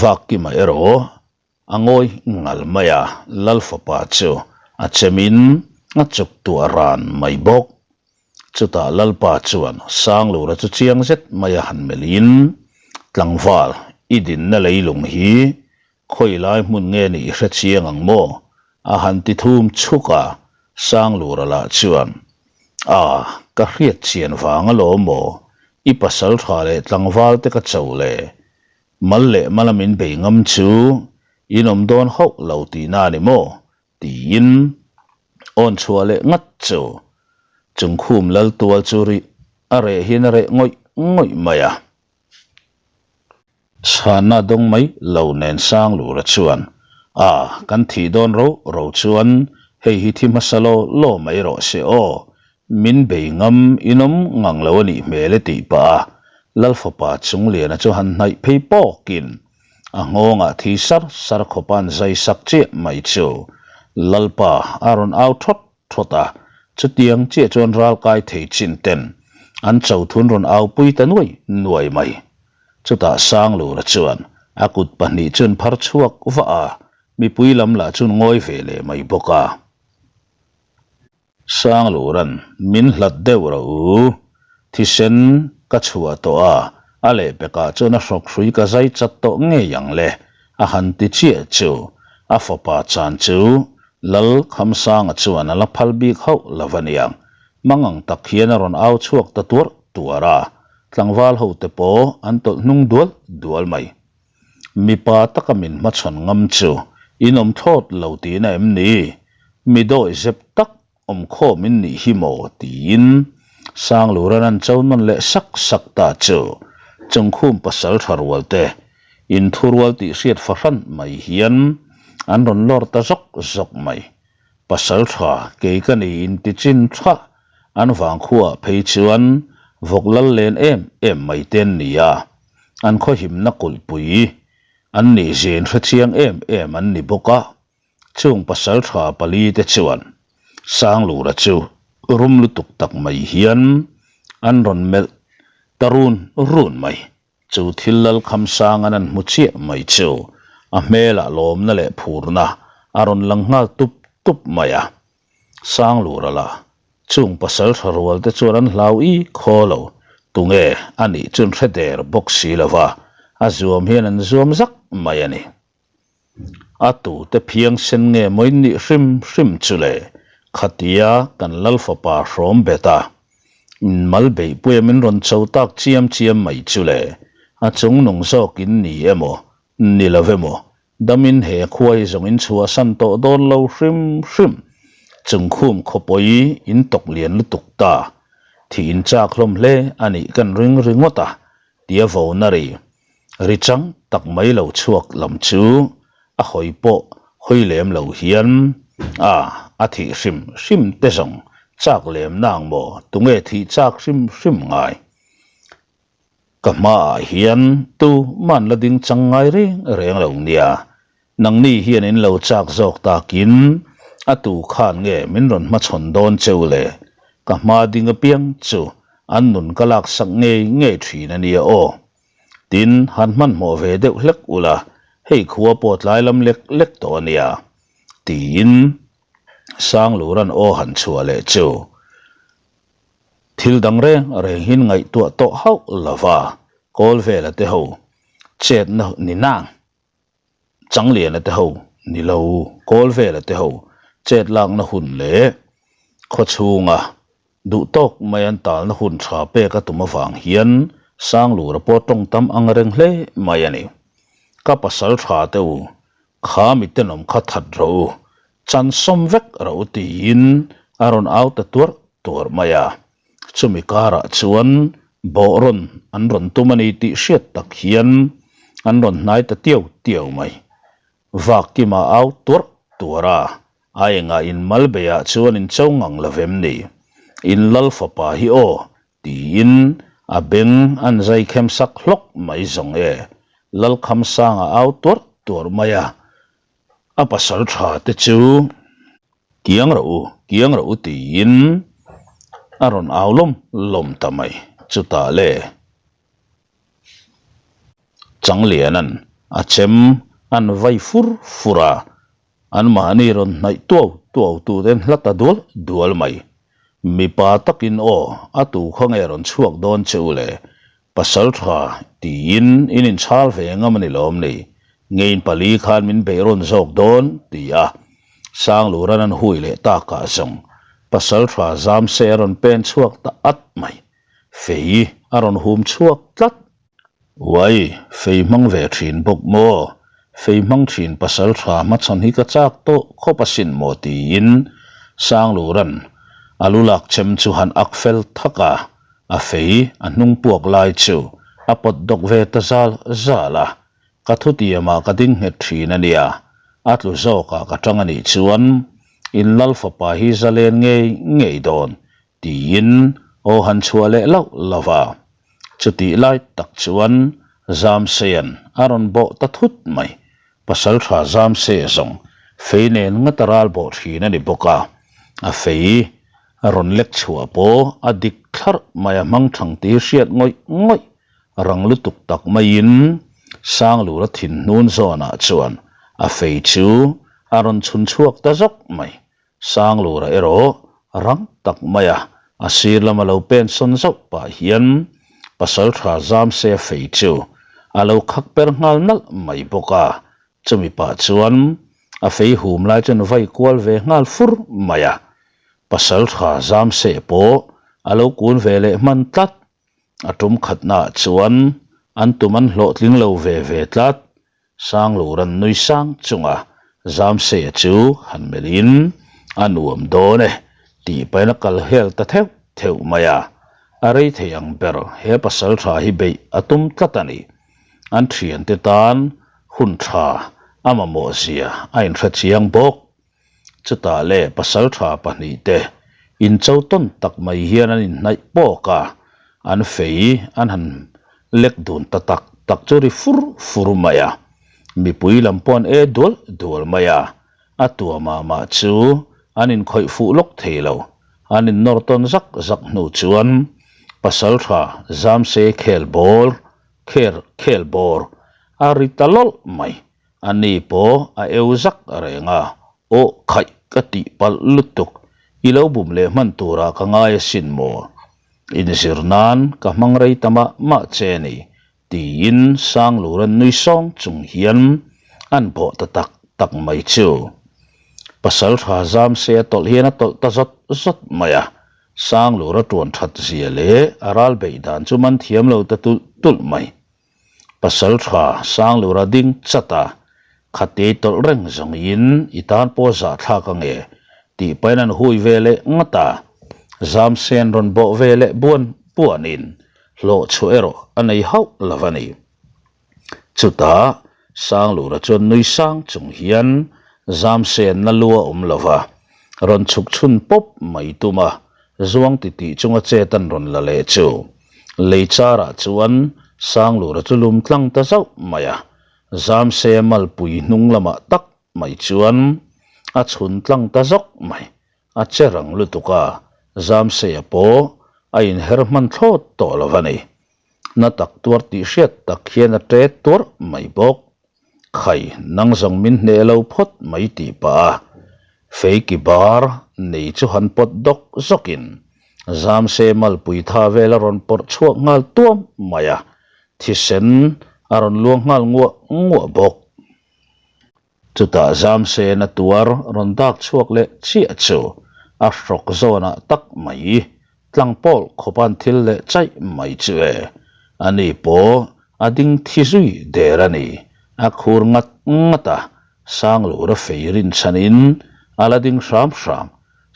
Vakkima erawh A ngawi ngal mai a, Lal fapa chu a chemin a chuk tuah ran mai bawk. Chutah Lalpa chuan Sanglura chu chiang zet mai a han melhin. Tlangval, i dinna leilung hi khawi lai hmun nge nih i hre chiang ang maw? A han ti thum chhuk a, Sanglura lah chuan, A, ka hriat chian vang alawm maw? I pasal tha leh tlangval te ka cho le. Mal leh mala min bei ngam chu in awm dawn hauh lo tihna a ni maw? Tiin awn chhuah leh ngat chu Chungkhum lal tual chu rih a reh hian a reh ngawih ngawih mai a. Chhanna dawng mai lo nen Sanglura chuan, A, kan thih dawn ro ro chuan hei hi thi hmasa law law mai rawh se aw, min bei ngam inawm ngang lo a nih hmel e tih pah a, Lal fapa Chungliana chu han hnaih phei pawkin A nghawngah thi sar sar khawpa an zai sak chiah mai chu Lalpa a rawn au thawt thawt a, chutiang chiah chuan ral kai thei chin ten an cho thun rawn au pui ta nuai nuai mai. Chutah Sanglura chuan a kut pahnih chuan phar chhuak vah a, mipui lam lah chuan ngawi ve leh mai bawk a. Sangluran min hlat deuh rawh u, thisen ka chhuah tawh a, a lehpekah chuan a hrawk hrui ka zai chat tawh ngei ang le, a han ti chiah chu a fapa chan chu Lal Khamsanga chuan a la phal bik hauh lo a niang. Mangang tak hian a rawn au chhuak ta tuarh tuarh a, tlangval hote pawh an tawlh hnung dual dual mai. Mipa taka min hmachhawn ngam chu in awm thlawt lo tihna em ni? Mi dawi zep tak awm khawm in nih hi maw? tiin Sangluran an cho nawn leh sak sak ta chu Chungkhum pasal tha rual te inthurual tih hriat fahran mai hian an rawn lawr ta zawk zawk mai. Pasal tha kei ka ni in ti chin tha an vangkhuaah phei chuan vawk lal len em em mai te an ni a. An khawhimna kulhpui an nih zin hre chiang em em an ni bawk a, chung pasal tha pali te chuan Sanglura chu rum lutuk tak mai hian an rawn melh ta run run mai. Chu thil lal kham sang an an hmu chiah mai chu a hmelah lawmna leh phurna a rawn lang nghal tup tup mai a. Sanglura la, chung pasal tha rual te chuan an hlau i khaw lo, tunge a nih chuan hre der bawk si lo va, a zuam hian an zuam zak mai a ni. A tute phiang sen nge mawi nih hrim hrim chu le, khatia kan lal fapa hrawm bet a, inmal beihpuia min rawn cho tak chiam chiam mai chu le, a chungnung zawk in ni emaw, ni lo emaw, Damin he khua hi zawng in chhuahsan tawh dawn lo hrim hrim. Chungkhum khawpawi in tawk lian lutuk ta. Thih in chak hlawm hle a nih kan ring ringawt a, tia vona ri ri chang tak mai lo chhuak lam chu a hawi pawh hawi lem lo hian a a thih hrim hrim te zawng chak lem nang maw tunge thih chak hrim hrim ngai. Ka hmaah hian tu man la ding chang ngai reng reng lo nia, nangni hian in lo chak zawk takin a tu khan nge min rawn hmachhawn dawn cheu le, ka hma ding apiang chu an nun ka laksak ngei ngei thin a nia aw. Tin, han hmanhmawh ve deuh hlek ula, hei khua pawh tlai lam lek lek tawh a nia, tiin Sangluran aw han chhuah leh chu. Thil dang reng reng hin ngaihtuah tawh hauh lo va, kawl vela te ho chetna ni nang, Changliana te ho ni lo, kawl vela te ho chet lakna hun leh khawchhunga duh tawk mai an talna hun tha pek a tum avang hian Sanglura pawh tawng tam ang reng hle mai a ni. Ka pasal tha te u, kha mi tenawm kha that rawh u, Chan sawm vek ro tiin a rawn au ta tuarh tuarh mai a. Chumi karah chuan bawh rawn an rawn tum a ni tih hriat tak hian an rawn hnai ta tiau tiau mai. Vakkima au tuarh tuarh a, a engah in mal beiah chuan in cho ngang lo vem ni? In lal fapa hi aw tiin a beng an zai khem sak hlawk mai zawng e. Lalkhamsanga au tuarh tuarh mai a, A pasal tha te chu kiang rawh u, kiang rawh u tiin a rawn au lawm lawm ta mai. Chutah le Changliana'n a chem an vai fur fur a, anmahni rawn hnaih tuau tuau tuten hla ta dual dual mai. Mipa takin aw, a tu kha nge rawn chhuak dawn che u le? Pasal tha tiin in inchhal ve ngam a ni lawm ni? Ngein pali khan min beih rawn zawk dawn, ti a Sangluran an hui leh takah zawng pasal tha Zamse a rawn pen chhuak ta at mai. Fei a rawn hum chhuak tlat. Uai, fei hmang ve thin bawk maw? Fei hmang thin pasal tha hmachhawn hi ka chak tawh khawp asin maw tiin Sangluran a lu lak chem chu han ak fel thak a, a fei a hnung puak lai chu a pawt dawk ve ta zal zal a, ka thutiamah ka ding nghet thin a nia, a tlu zawkah ka tang a nih chuan in lal fapa hi zalen ngei ngei dawn tiin aw han chhuah leh lauh lauh a. Chutih lai tak chuan Zamseian a rawn bawh ta thut mai. Pasaltha Zamse zawng fei nen ngata ral bawh thin a ni bawk a, a fei a rawn lek chhuah pawh a dik thlarh mai a hmang thang tih hriat ngawih ngawih rang lutuk tak maiin Sanglura thinhnun zawnah chuan a fei chu a rawn chhun chhuak ta zawk mai. Sanglura erawh rang tak maia a sir lama lo pen sawn zauh pah hian Pasaltha Zamse fei chu a lo khak per nghal nalh mai bawk a, chumi pah chuan a fei hum lai chuan vai kual ve nghal fur mai a, Pasaltha Zamse pawh a lo kun ve leh hman tlat. A tum khatnaah chuan an tum an hlawhtling lo ve ve tlat. Sanglur an nui sang chunga Zamseia chu han melhin a nuam dawn e tih pahin a kal hel ta theuh theuh mai a. A rei thei ang ber he pasal tha hi beih a tum tlat a ni. An thiante tan hun tha a mamawh zia a inhre chiang bawk. Chutah leh pasaltha pahnihte incho tawn tak mai hian an inhnaih pawk a, an fei an han lek dun ta tak tak chu ri fur fur mai a, mipui lam pawh an e dual dual mai a, a tua mah mah chu an inkhawih fuh lawk thei lo, an innawr tawn zak zak hnu chuan pasaltha Zamse khel bawr khel bawr a ri ta lawlh mai. A ni pawh a eu zak reng a, Aw khaih ka tih palh lutuk, i lo bum leh hman turah ka ngai asin maw? Inzir nan ka hmang rei ta mah mah che ni, tiin Sanglura nui sawng chung hian an bawh ta tak tak mai chu. Pasal tha zam se a tawlh hian a tawlh ta zawt zawt mai a, Sanglura tuan that zia leh a ral beih dan chu man thiam lo ta tulh tulh mai. Pasal tha Sanglura ding chat a, Khatei tawlh reng zawngin i tan pawh zahthlak ange tih pahin an hui ve leh ngat a, Zamsen rawn bawh ve leh buan buanin hlawh chhuah erawh a nei hauh lo a ni. Chutah Sanglura chuan nui sang chung hian Zamsen na lu a awm lo va, rawn chhuk chhun pawp mai tum a, zuang titih chunga chet an rawn la leh chu. Lei charah chuan Sanglura chu lum tlang ta zauh mai a, Zamse malpui hnung lamah tak mai chuan a chhun tlang ta zawk mai. A che rang lutuk a, Zamseia pawh a inher hman thlawt tawh lo a ni. Na tak tuar tih hriat tak hian a ṭe tuarh mai bawk. Khai, nang zawng min hneh lo phawt mai tih pah a, feiki bar nei chu han pawt dawk zawkin Zamse malpui tha vel a rawn pawrh chhuak nghal tuam mai a, thisen a rawn luang nghal nguah nguah bawk. Chutah Zamse na tuar rawn dak chhuak leh chiah chu a hrawk zawnah tak mai Tlang pawl khawpa'n thil leh chaih mai chu e. Ani pawh a ding thi zui der a ni. A khur ngat ngat a, Sanglura fei rinchhanin a la ding hram hram.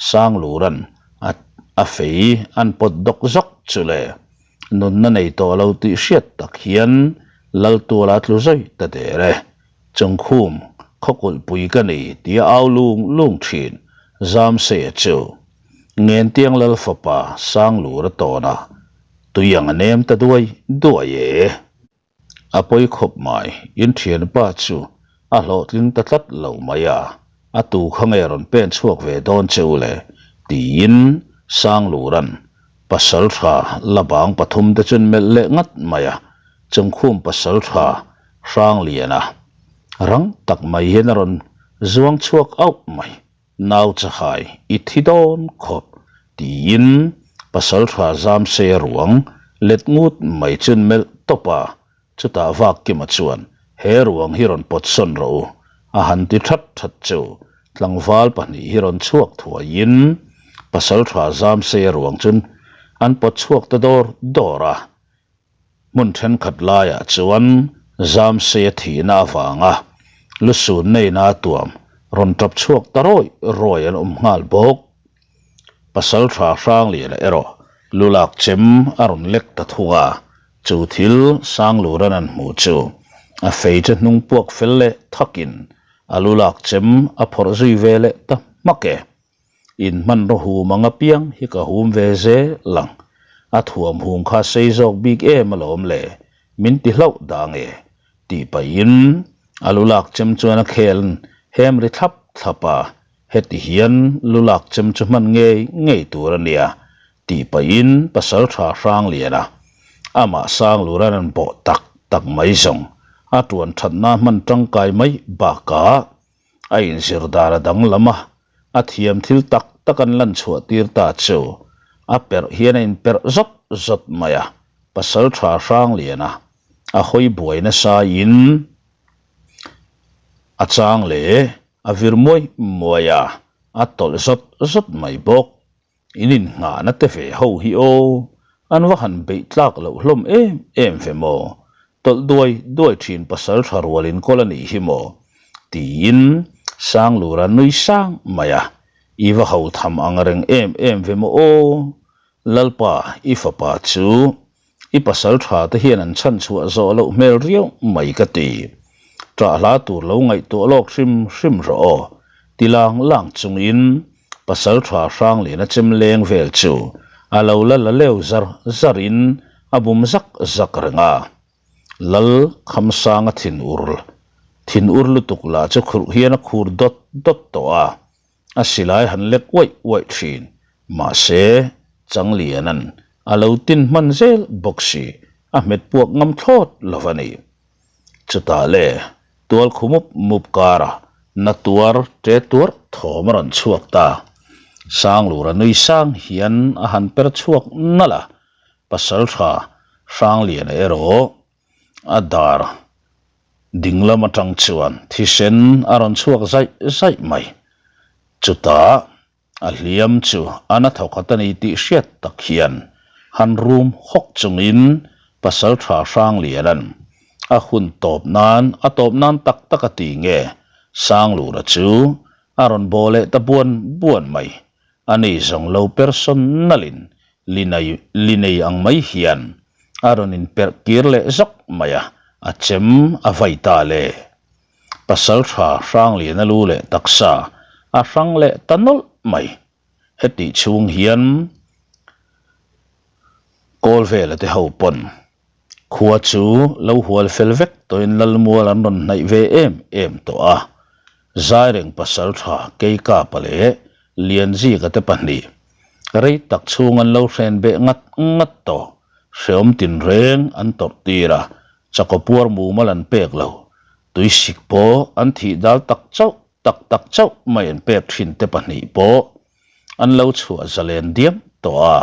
Sangluran a a fei an pawt dawk zawk chu le. Nunna nei tawh lo tih hriat tak hian Laltuala tlu zui ta der e. Chungkhum khawkulhpui ka ni tia au lung lung thin Zamseia chu. Ngentiang Lal fapa Sanglura tawnah tui ang a nem ta duai duai e. A pawi khawp mai, in thianpa chu a hlawhtling ta tlat lo mai a, a tu kha nge rawn pen chhuak ve dawn che u le? tiin Sangluran pasal tha la bang pathum te chuan melh leh ngat mai a, Chungkhum pasal tha Hrangliana rang tak mai hian a rawn zuang chhuak auh mai. Nau chahai i thi dawn khawp, tiin Pasaltha Zamseia ruang Let ngut mai chun melh tawp a, chutah Vakkima chuan he ruang hi rawn pawt sawn rawh u a han ti that that chu tlangval pahnih hi rawn chhuak thuaiin pasaltha Zamseia ruang chun an pawt chhuak ta dawr dawr a. Hmun thenkhat laiah chuan Zamseia thihna avanga lusun neina a tuam rawn tap chhuak ta rawi rawi an awm nghal bawk. Pasaltha Hrangliana erawh lulak chem a rawn lek ta thung a, chu thil Sangluran an hmuh chu a fei chu hnung puak fel leh thakin a lulak chem a phawrh zui ve leh ta hmak e. In hmanraw hum ang apiang hi ka hum ve zel ang, a thuam hung kha sei zawk bik em alawm le, min ti hlauh dah nge? tih pahin a lulak chem chuan a khel hem ri thlap thlap a, Heti hian lulak chem chu hman ngei ngei tur a nia, tih pahin Pasaltha Hrangliana, amah Sanglura'n an bawh tak tak mai zawng, a tuan thatna hman tangkai mai bakah a inzir dan a danglam a, a thiam thil tak tak an lan chhuah tir ta chu a perh hian a inperh zawt zawt mai a, Pasaltha Hrangliana a hawi buai nasaiin a chang leh A vir muai muai a, a tawlh zawt zawt mai bawk. In innghahna te ve ho hi aw, an va han beih tlak loh hlawm em em ve maw? Tawlh duai duai thin pasal tha rual inkawl a nih hi maw? Tiin Sanglura nui sang mai a, I va ho tham ang reng em em ve maw aw? Lalpa, i fapa chu I pasal tha te hian an chhan chhuah zawh loh hmel riau mai ka ti. Ṭah hla tur lo ngaihtuah lawk hrim hrim rawh aw, ti lang lang chungin pasal tha Hrangliana chem leng vel chu a lo la la leu zar zarin a bum zak zak reng a. Lal Khamsanga thinur thinur lutuk lah chu khurh hian a khur dawt dawt tawh a. A silai han lek uaih uaih thin, mahse Changliana'n a lo tin hman zel bawk si, a hmet puak ngam thlawt lo a ni. Chutah le, tual khu mup mup kara na tuar ṭe tuar thawm a rawn chhuak ta. Sanglura nui sang hian a han per chhuak nalh a, Pasalṭha Hrangliana erawh A dar dinglam atang chuan thisen a rawn chhuak zaih zaih mai. Chutah a hliam chu a na thawkhat a ni tih hriat tak hian han rum hawk chungin Pasaltha Hrangliana'n a hun tawp nan a tawp nan tak tak a ti nge Sanglura chu a rawn baw leh ta buan buan mai. A nei zawng lo person nalin linai linei ang mai hian a rawn inperh kir leh zawk mai a, a chem a vai ta le. Pasal tha Hrangliana lu leh taksa a hrang leh ta nawlh mai. Hetih chhung hian Kawlvela te ho pawn Khua chu lo hual fel vek tawhin Lalmual an rawn hnaih ve em em tawh a, Zaireng pasaltha Keikapa leh Lianzika te pahnih rei tak chhung an lo hren beh ngat ngat tawh, hreawm tinreng an tawrh tir a, chakaw puar mumal an pek lo, tuisik pawh an thih dal tak chauh tak tak chauh mai an pek thin te pahnih pawh An lo chhuah zalen diam tawh a,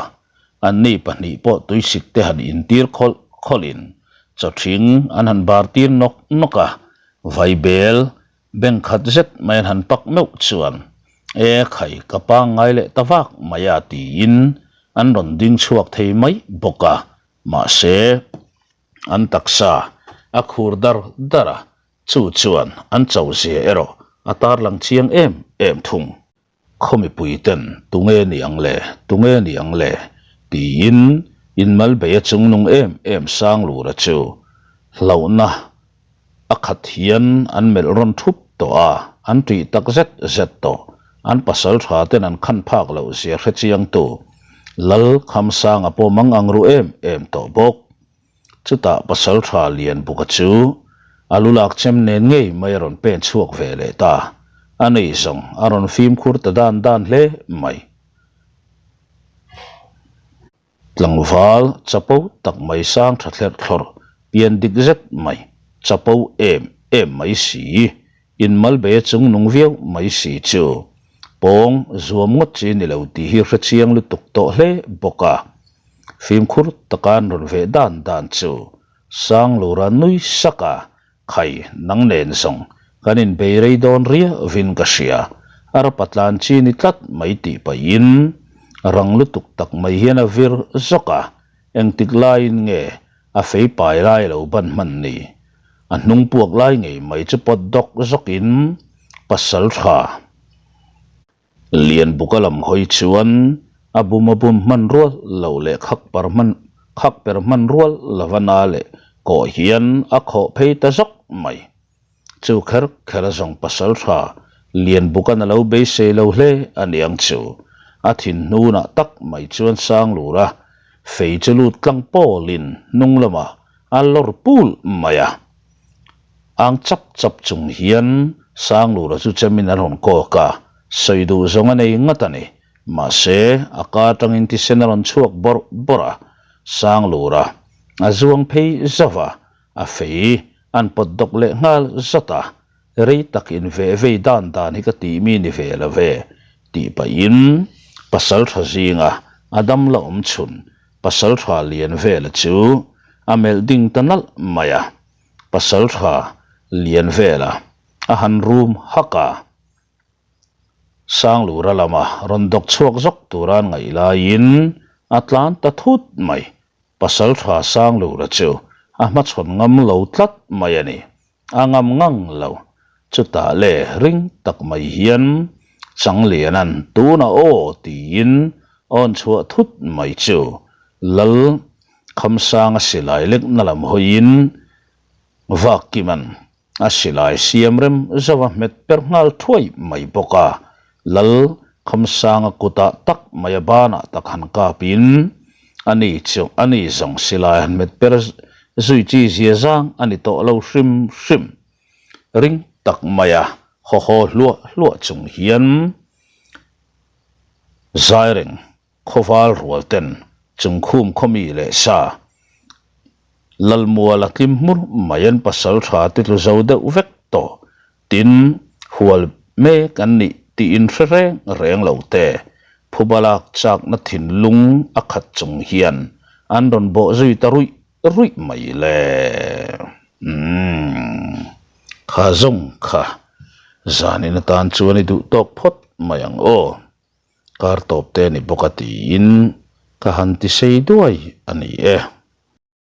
anni pahnih pawh tuisik te han intir khawlh khawlhin chawthing an han bar tir nawk nawk a, vaibel beng khat zet mai an han pak meuh chuan E khai ka pangngai leh ta vak mai a tiin an rawn ding chhuak thei mai bawk a, mahse an taksa a khur dar dar a, chu chuan an chauhzia erawh a tarlang chiang em em thung. Khaw mipui ten tunge ni ang le, tunge ni ang le? tiin inmal bei a chungnung em em Sanglura chu hlauhna a khat hian an melh rawn thup tawh a, an ṭih tak zet zet tawh. An pasal ṭha ten an khan phak loh zia hre chiangtu Lal Khamsanga pawh mang ang ru em em tawh bawk. Chutah Pasalṭha Lianbuka chu a lu lak chem nen ngei mai a rawn pen chhuak ve leh ta. A nei zawng a rawn fimkhur ta dan dan hle mai. Tlangval chapo tak mai sang tha thlerh thlawrh pian dik zet mai, chapo em em mai si, inmal bei a chungnung viau mai si chu pawng zuam ngawt chi ni lo tih hi hrechiang lutuk tawh hle bawk a. Fimkhur taka an rawn veh dan dan chu Sanglura nui sak a, Khai, nang nen zawng kan inbei rei dawn riauvin ka hria, a rapa tlan chi ni tlat mai tih pahin rang lutuk tak mai hian a vir zawk a, engtik laiin nge a fei pai lai lo ban hman ni? A hnung puak lai ngei mai chu pawt dawk zawkin pasal tha. Lianbuka lam hawi chuan a bum a bum hman rual lo leh khak par hman khak per hman rual lova na leh kawh hian a khawh phei ta zawk mai. Chu kher kher a zawng pasal tha Lianbuka'n a lo beisei lo hle a niang chu. A thin hnunah tak mai chuan sang lur a, fei chu lut tlang pawlin hnung lamah a lawr pul mai a. Ang chap chap chung hian Sanglura chu chemin a rawn kawk a, sawi duh zawng a nei ngat a ni. Mahse, a ka atangin thisen a rawn chhuak bawrh bawrh a, Sanglura a zuang phei zauh a, a fei an pawt dawk leh nghal zat a, rei tak in veh vei dan dan hi ka tih mi ni ve lo ve, tih pahin pasal tha zinga a dam la awm chhun pasal tha lian vela chu a melh ding ta nalh mai a. Pasal tha lian vela a han rum hak a, Sanglura lama rawn dawk chhuak zawk tura an ngaih laiin a tlan ta thut mai. Pasal tha Sanglura chu a hmachhawn ngam lo tlat mai a ni. A ngam ngang lo. Chutah le ring tak mai hian Changliana'n tunah aw tiin awn chhuah thut mai chu Lal Khamsanga silai lekna lam hawiin Vakkima'n a silai siam rem zauh a hmet per nghal thuai mai bawk a, Lal Khamsanga kutah tak mai a banah tak han kapin a ni chu a ni zawng silai han hmet per zui chi zia zang a ni tawh lo hrim hrim. Ring tak maia haw haw hluah hluah chung hian zai reng Khawval rual ten chungkhum khawmi leh sa Lalmual a tlim hmur mai an pasal tha te tlu zo deuh vek tawh tin hual mek an nih tih in hre reng reng lo te phuba lak chakna thinlung a khat chung hian an rawn bawh zui ta ruih ruih mai le. Umm kha zawng kha zanin atan chuan i duh tawk phawt mai ang aw. Kar tawp te ni bawk a tiin ka han ti sei duai a ni e.